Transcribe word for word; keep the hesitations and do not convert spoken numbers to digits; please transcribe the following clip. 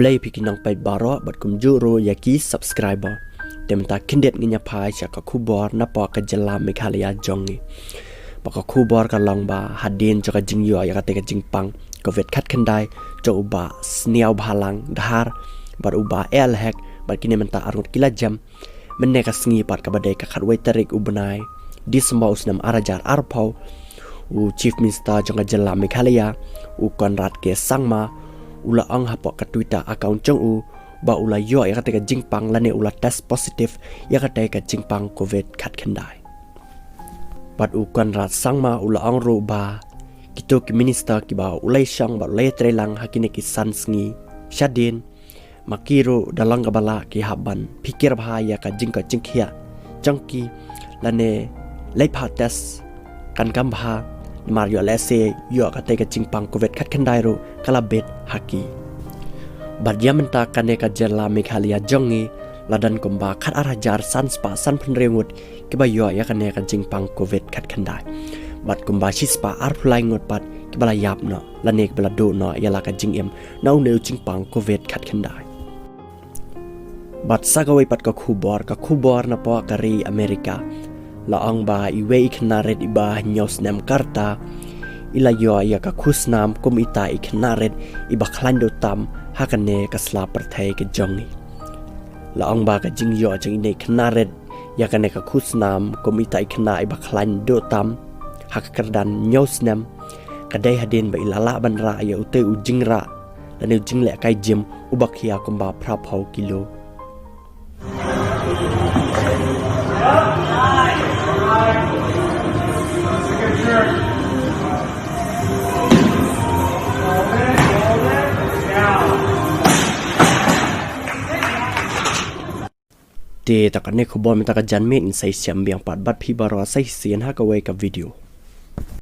Khublei phi ki nongpeit baroh bad kumjuh ruh ïa ki subscriber. Te mynta khyndiat ngin ïa phai sha ka khubor napoh ka jylla Meghalaya jong ngi. Ba ka khubor ka long ba hadien jong ka jingïoh ïa kata ka jingpang covid khatkhyndai jong u Bah Sniawbhalang Dhar bad u Bah A L Hek bad kine mynta arngut ki la jem. Mynne ka sngi pat kaba dei ka khatwei tarik u bnai December u snem ar hajar arphew, u Chief Minister jong ka jylla Meghalaya, u Conrad K Sangma, u la ong hapoh ka Twitter account jong u ba u la ïoh ïa kata ka jingpang lane u la test positive ïa kata ka jingpang covid khatkhyndai. Bad u Conrad Sangma u la ong ruh ba kito ki minister kiba u la ïashong bad u la ïatreilang ha kine ki san sngi shadien, ma ki ruh da long kaba lah ki hap ban phikir bha ïa ka jingkoit jingkhiah jong ki lane leit phah test kan kam bha, namar ïoh lehse ïoh kata ka jingpang covid khatkhyndai ruh ka la bit ha ki. Bad ïa mynta kane ka jylla Meghalaya jong ngi la don kumba khatar hajar san spah sanphew hynriew ngut kiba ïoh ïa kane ka jingpang covid khatkhyndai. Bad kumba shispah arphew lai ngut pat kiba la ïap noh lane kiba la duh noh ïa la ka jingim na une u jingpang covid khatkhyndai. Bad sa kawei pat ka khubor, ka khubor napoh ka ri America. La ong ba iwei i khynnah rit iba hynñiew snem ka rta i la ïoh ïa ka khusnam kum ita i khynnah rit iba khlaiñ duh tam ha kane ka sla pyrthei ka jong ngi. La ong ba ka jingïoh jong ine i khynnah rit ïa kane ka khusnam kum ita i khynnah iba khlaiñ duh tam ha ka kyrdan hynñiew snem ka dei hadien ba i la lah ban rah ïa utei u jingrah lane u jinglehkai gym uba khia kumba phraphew kilo. Te ta kane khubor mynta ka janmiet, ngin sa ïashem biang pat bad phi baroh sa shisien ha kawei ka video.